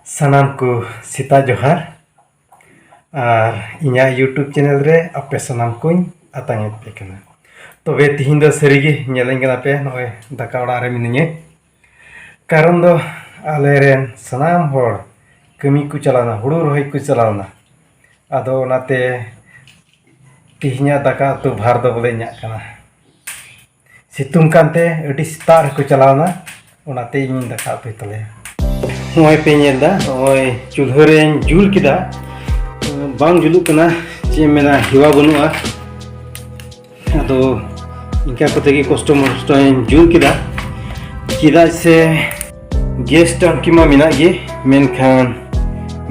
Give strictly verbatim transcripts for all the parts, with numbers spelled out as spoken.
ᱥᱟᱱᱟᱢ ᱠᱚ ᱥᱮᱛᱟᱜ ᱡᱚᱦᱟᱨ᱾ ᱟᱨ ᱤᱧᱟᱹᱜ YouTube ᱪᱮᱱᱮᱞ ᱨᱮ ᱟᱯᱮ ᱥᱟᱱᱟᱢ ᱠᱚᱧ ᱟᱛᱟᱝ ᱮᱫ ᱯᱮ ᱠᱟᱱᱟ᱾ ᱛᱚᱵᱮ ᱛᱤᱦᱤᱧ ᱫᱚ ᱥᱟᱹᱨᱤᱜᱮ ᱧᱮᱞᱮᱧ ᱠᱟᱱᱟ ᱯᱮ, ᱱᱚᱜᱼᱚᱭ ᱫᱟᱠᱟ ᱚᱲᱟᱜ ᱨᱮ ᱢᱤᱱᱟᱹᱧᱟ᱾ ᱠᱟᱨᱚᱱ ᱫᱚ ᱟᱞᱮ ᱨᱮᱱ ᱥᱟᱱᱟᱢ ᱦᱚᱲ ᱠᱟᱹᱢᱤ ᱠᱚ ᱪᱟᱞᱟᱣᱱᱟ, ᱦᱩᱲᱩ ᱨᱚᱦᱚᱭ ᱠᱚ ᱪᱟᱞᱟᱣᱱᱟ᱾ ᱟᱫᱚ ᱚᱱᱟᱛᱮ ᱛᱤᱦᱤᱧᱟᱜ ᱫᱟᱠᱟ ᱩᱛᱩ ᱵᱷᱟᱨ ᱫᱚ ᱵᱚᱞᱮ ᱤᱧᱟᱹᱜ ᱠᱟᱱᱟ᱾ ᱥᱤᱛᱩᱝ ᱠᱟᱱᱛᱮ ᱟᱹᱰᱤ ᱥᱮᱛᱟᱜ ᱨᱮᱠᱚ ᱪᱟᱞᱟᱣᱱᱟ, ᱚᱱᱟᱛᱮ ᱤᱧ ᱫᱟᱠᱟ ᱩᱛᱩᱭ ᱛᱟᱞᱮᱭᱟ᱾ ᱱᱚᱜᱼᱚᱭ ᱯᱮ ᱧᱮᱞ ᱮᱫᱟ, ᱱᱚᱜᱼᱚᱭ ᱪᱩᱞᱦᱟᱹ ᱨᱮᱧ ᱡᱩᱞ ᱠᱮᱫᱟ, ᱵᱟᱝ ᱡᱩᱞᱩᱜ ᱠᱟᱱᱟ, ᱪᱮᱫ ᱮᱢ ᱢᱮᱱᱟ, ᱦᱮᱣᱟ ᱵᱟᱹᱱᱩᱜᱼᱟ᱾ ᱟᱫᱚ ᱤᱱᱠᱟ ᱠᱟᱛᱮ ᱜᱮ ᱠᱚᱥᱴᱚ ᱢᱚᱥᱴᱚᱧ ᱡᱩᱞ ᱠᱮᱫᱟ, ᱪᱮᱫᱟᱜ ᱥᱮ ᱜᱮᱥ ᱴᱟᱝᱠᱤ ᱢᱟ ᱢᱮᱱᱟᱜ ᱜᱮ, ᱢᱮᱱᱠᱷᱟᱱ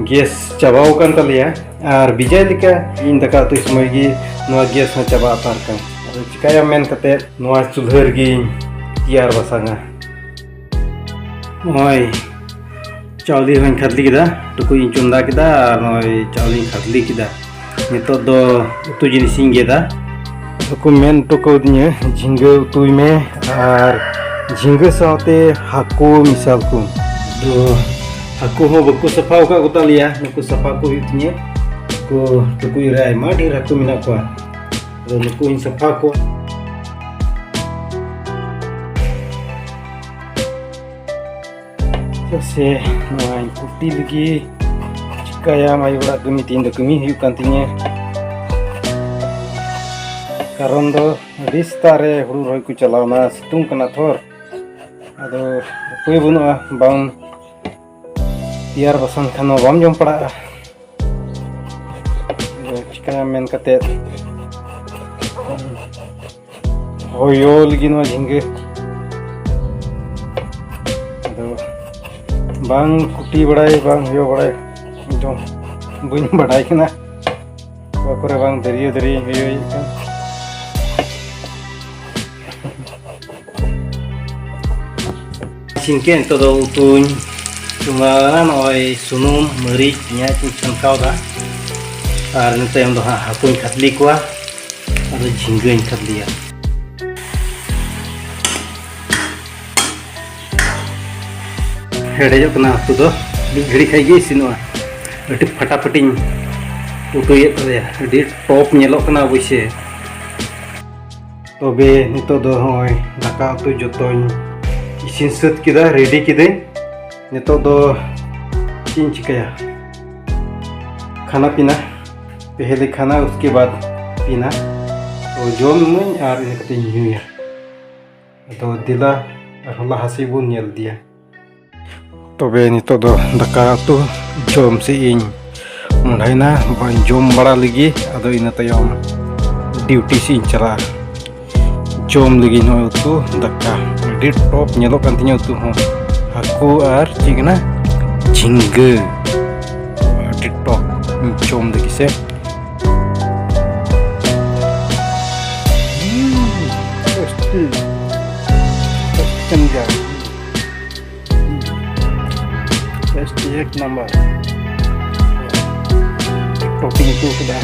ᱜᱮᱥ ᱪᱟᱵᱟᱣ ᱟᱠᱟᱱ ᱛᱟᱞᱮᱭᱟ᱾ ᱟᱨ ᱵᱮᱡᱟᱭ ᱞᱮᱠᱟ ᱤᱧ ᱫᱟᱠᱟ ᱩᱛᱩᱭ ᱥᱚᱢᱚᱭ ᱜᱮ ᱱᱚᱣᱟ ᱜᱮᱥ ᱦᱚᱸ ᱪᱟᱵᱟ ᱟᱛᱟᱨ ᱠᱟᱱ᱾ ᱟᱫᱚ ᱪᱤᱠᱟᱹᱭᱟᱢ ᱢᱮᱱ ᱠᱟᱛᱮ ᱱᱚᱣᱟ ᱪᱩᱞᱦᱟᱹ ᱨᱮᱜᱮᱧ ᱛᱮᱭᱟᱨ ᱵᱟᱥᱟᱝᱟ᱾ ᱱᱚᱜᱼᱚᱭ ᱪᱟᱣᱞᱮ ᱦᱚᱸᱧ ᱠᱷᱟᱫᱽᱞᱮ ᱠᱮᱫᱟ, ᱴᱩᱠᱩᱡ ᱤᱧ ᱪᱚᱸᱫᱟ ᱠᱮᱫᱟ ᱟᱨ ᱱᱚᱜᱼᱚᱭ ᱪᱟᱣᱞᱮᱧ ᱠᱷᱟᱫᱽᱞᱮ ᱠᱮᱫᱟ᱾ ᱱᱤᱛᱚᱜ ᱫᱚ ᱩᱛᱩ ᱡᱤᱱᱤᱥᱤᱧ ᱜᱮᱫᱟ᱾ ᱟᱫᱚ ᱠᱚ ᱢᱮᱱ ᱦᱚᱴᱚ ᱠᱟᱣᱫᱤᱧᱟᱹ, "ᱡᱷᱤᱸᱜᱟᱹ ᱩᱛᱩᱭ ᱢᱮ ᱟᱨ ᱡᱷᱤᱸᱜᱟᱹ ᱥᱟᱶᱛᱮ ᱦᱟᱹᱠᱩ ᱢᱮᱥᱟᱞ ᱠᱚᱢ᱾" ᱟᱫᱚ ᱦᱟᱹᱠᱩ ᱦᱚᱸ ᱵᱟᱠᱚ ᱥᱟᱯᱷᱟ ᱟᱠᱟᱫ ᱠᱚ ᱛᱟᱞᱮᱭᱟ, ᱱᱩᱠᱩ ᱥᱟᱯᱷᱟ ᱠᱚ ᱦᱩᱭᱩᱜ ᱛᱤᱧᱟᱹ᱾ ᱱᱩᱠᱩ ᱴᱩᱠᱩᱡ ᱨᱮ ᱟᱭᱢᱟ ᱰᱷᱮᱨ ᱦᱟᱹᱠᱩ ᱢᱮᱱᱟᱜ ᱠᱚᱣᱟ, ᱟᱫᱚ ᱱᱩᱠᱩ ᱦᱚᱸᱧ ᱥᱟᱯᱷᱟ ᱠᱚᱣᱟ᱾ ᱪᱮᱫᱟᱜ ᱥᱮ ᱱᱚᱣᱟᱧ ᱠᱩᱴᱤ ᱞᱟᱹᱜᱤᱫ, ᱪᱤᱠᱟᱹᱭᱟᱢ, ᱟᱭᱳ ᱦᱚᱲᱟᱜ ᱠᱟᱹᱢᱤ ᱛᱮᱦᱮᱧ ᱫᱚ ᱠᱟᱹᱢᱤ ᱦᱩᱭᱩᱜ ᱠᱟᱱ ᱛᱤᱧᱟᱹ᱾ ᱠᱟᱨᱚᱱ ᱫᱚ ᱟᱹᱰᱤ ᱥᱮᱛᱟᱜ ᱨᱮ ᱦᱩᱲᱩ ᱨᱚᱦᱚᱭ ᱠᱚ ᱪᱟᱞᱟᱣᱱᱟ, ᱥᱤᱛᱩᱝ ᱠᱟᱱᱟ ᱛᱷᱚᱨ, ᱟᱫᱚ ᱩᱯᱟᱹᱭ ᱵᱟᱹᱱᱩᱜᱼᱟ, ᱵᱟᱝ ᱛᱮᱭᱟᱨ ᱵᱟᱥᱟᱝ ᱠᱷᱟᱱ ᱢᱟ ᱵᱟᱢ ᱡᱚᱢ ᱯᱟᱲᱟᱜᱼᱟ᱾ ᱟᱫᱚ ᱪᱤᱠᱟᱹᱭᱟᱢ ᱢᱮᱱ ᱠᱟᱛᱮᱫ ᱦᱚᱭᱚ ᱞᱟᱹᱜᱤᱫ ᱱᱚᱣᱟ ᱡᱷᱤᱸᱜᱟᱹ᱾ ᱟᱫᱚ ᱵᱟᱝ ᱠᱩᱴᱤ ᱵᱟᱲᱟᱭ, ᱵᱟᱝ ᱦᱚᱭᱚ ᱵᱟᱲᱟᱭ, ᱮᱠᱫᱚᱢ ᱵᱟᱹᱧ ᱵᱟᱰᱟᱭ ᱠᱟᱱᱟ ᱚᱠᱟ ᱠᱚᱨᱮ ᱵᱟᱝ ᱫᱟᱹᱨᱭᱟᱹ ᱫᱟᱹᱨᱭᱟᱹᱧ ᱦᱚᱭᱚᱭᱮᱫ ᱠᱟᱱ᱾ ᱤᱥᱤᱱ ᱠᱮᱫ, ᱱᱤᱛᱚᱜ ᱫᱚ ᱩᱛᱩᱧ ᱪᱚᱸᱫᱟᱣᱫᱟ᱾ ᱱᱚᱜᱼᱚᱭ ᱥᱩᱱᱩᱢ, ᱢᱟᱹᱨᱤᱪ, ᱯᱮᱸᱭᱟᱡᱽ ᱤᱧ ᱪᱷᱟᱱᱠᱟᱣᱫᱟ᱾ ᱟᱨ ᱤᱱᱟᱹ ᱛᱟᱭᱚᱢ ᱫᱚ ᱦᱟᱸᱜ ᱦᱟᱹᱠᱩᱧ ᱠᱷᱟᱫᱽᱞᱮ ᱠᱚᱣᱟ᱾ ᱟᱫᱚ ᱡᱷᱤᱸᱜᱟᱹᱧ ᱠᱷᱟᱫᱽᱞᱮᱭᱟ᱾ ᱦᱮᱰᱮᱡᱚᱜ ᱠᱟᱱᱟ ᱦᱟᱹᱠᱩ ᱫᱚ᱾ ᱢᱤᱫ ᱜᱷᱟᱹᱲᱤ ᱠᱷᱟᱡ ᱜᱮ ᱤᱥᱤᱱᱚᱜᱼᱟ᱾ ᱟᱹᱰᱤ ᱯᱷᱟᱴᱟᱯᱷᱟᱴᱤᱧ ᱩᱛᱩᱭᱮᱫ ᱛᱟᱞᱮᱭᱟ, ᱟᱹᱰᱤ ᱴᱚᱯ ᱧᱮᱞᱚᱜ ᱠᱟᱱᱟ ᱚᱵᱚᱥᱥᱳᱭ᱾ ᱛᱚᱵᱮ ᱱᱤᱛᱚᱜ ᱫᱚ ᱱᱚᱜᱼᱚᱭ ᱫᱟᱠᱟ ᱩᱛᱩ ᱡᱚᱛᱚᱧ ᱤᱥᱤᱱ ᱥᱟᱹᱛ ᱠᱮᱫᱟ, ᱨᱮᱰᱤ ᱠᱤᱫᱟᱹᱧ᱾ ᱱᱤᱛᱚᱜ ᱫᱚ ᱪᱮᱫ ᱤᱧ ᱪᱤᱠᱟᱹᱭᱟ, ᱠᱷᱟᱱᱟ ᱯᱤᱱᱟ, ᱯᱮᱦᱮᱞᱮ ᱠᱷᱟᱱᱟ ᱩᱥᱠᱮ ᱵᱟᱫ ᱯᱤᱱᱟ᱾ ᱛᱚ ᱡᱚᱢ ᱟᱹᱧ ᱟᱨ ᱤᱱᱟᱹ ᱠᱟᱛᱮᱧ ᱧᱩᱭᱟ᱾ ᱟᱫᱚ ᱫᱮᱞᱟ ᱟᱨᱦᱚᱸ ᱞᱟᱦᱟ ᱥᱮᱫ ᱵᱚᱱ ᱧᱮᱞ ᱤᱫᱤᱭᱟ᱾ ᱛᱚᱵᱮ ᱱᱤᱛᱚᱜ ᱫᱚ ᱫᱟᱠᱟ ᱩᱛᱩ ᱡᱚᱢ ᱥᱮᱫ ᱤᱧ ᱢᱚᱦᱰᱟᱭᱮᱱᱟ, ᱵᱟᱹᱧ ᱡᱚᱢ ᱵᱟᱲᱟ ᱞᱮᱜᱮ, ᱟᱫᱚ ᱤᱱᱟᱹ ᱛᱟᱭᱚᱢ ᱰᱤᱭᱩᱴᱤ ᱥᱮᱫ ᱤᱧ ᱪᱟᱞᱟᱜᱼᱟ᱾ ᱡᱚᱢ ᱞᱟᱹᱜᱤᱫ ᱱᱚᱜᱼᱚᱭ ᱩᱛᱩ ᱫᱟᱠᱟ, ᱟᱹᱰᱤ ᱴᱚᱯ ᱧᱮᱞᱚᱜ ᱠᱟᱱ ᱛᱤᱧᱟᱹ ᱩᱛᱩ ᱦᱚᱸ, ᱦᱟᱹᱠᱩ ᱟᱨ ᱪᱮᱫ ᱠᱟᱱᱟ, ᱡᱷᱤᱸᱜᱟᱹ, ᱟᱹᱰᱤ ᱴᱚᱯ ᱡᱚᱢ ᱞᱟᱹᱜᱤᱫ ᱥᱮ᱾ ᱦᱩᱸ, ᱴᱮᱥᱴᱤ, ᱴᱮᱥᱴᱤ ᱠᱟᱱ ᱜᱮᱭᱟ᱾ ᱵᱮᱥ ᱮᱠ ᱱᱟᱢᱵᱟᱨ᱾ ᱴᱚᱯᱤᱝ ᱦᱚᱪᱚ ᱠᱮᱫᱟ᱾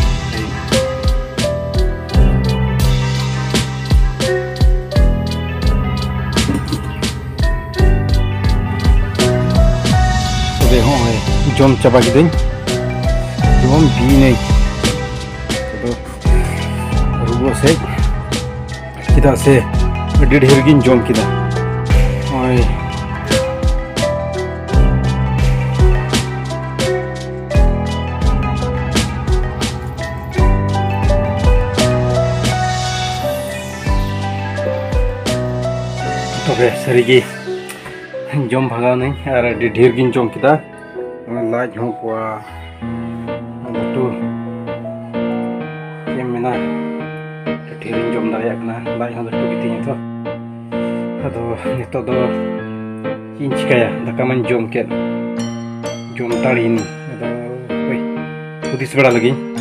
ᱛᱚᱵᱮ ᱦᱚᱸᱜᱼᱚᱭ ᱡᱚᱢ ᱪᱟᱵᱟ ᱠᱤᱫᱟᱹᱧ, ᱡᱮᱢᱚᱱ ᱵᱤᱭᱮᱱᱟᱹᱧ᱾ ᱟᱫᱚ ᱨᱩᱣᱟᱹ ᱥᱮᱫ, ᱪᱮᱫᱟᱜ ᱥᱮ ᱟᱹᱰᱤ ᱰᱷᱮᱨ ᱜᱤᱧ ᱡᱚᱢ ᱠᱮᱫᱟ᱾ ᱱᱚᱜᱼᱚᱭ ᱛᱚᱵᱮ ᱥᱟᱹᱨᱤᱜᱮ ᱡᱚᱢ ᱵᱷᱟᱜᱟᱣ ᱱᱟᱹᱧ ᱟᱨ ᱟᱹᱰᱤ ᱰᱷᱮᱨ ᱜᱤᱧ ᱡᱚᱢ ᱠᱮᱫᱟ᱾ ᱚᱱᱟ ᱞᱟᱡ ᱦᱚᱸ ᱯᱩᱨᱟ ᱞᱟᱹᱴᱩ, ᱪᱮᱫ ᱮᱢ ᱢᱮᱱᱟ, ᱟᱹᱰᱤ ᱰᱷᱮᱨᱤᱧ ᱡᱚᱢ ᱫᱟᱲᱮᱭᱟᱜ ᱠᱟᱱᱟ, ᱞᱟᱡ ᱦᱚᱸ ᱞᱟᱹᱴᱩ ᱜᱮᱛᱤᱧᱟ ᱛᱚ᱾ ᱟᱫᱚ ᱱᱤᱛᱚᱜ ᱫᱚ ᱪᱮᱫ ᱤᱧ ᱪᱤᱠᱟᱹᱭᱟ, ᱫᱟᱠᱟ ᱢᱟᱧ ᱡᱚᱢ ᱠᱮᱫ, ᱡᱚᱢ ᱫᱟᱲᱮᱭᱮᱱᱟᱹᱧ᱾ ᱟᱫᱚ ᱦᱟᱯᱮ ᱦᱩᱫᱤᱥ ᱵᱟᱲᱟ ᱞᱮᱜᱤᱧ᱾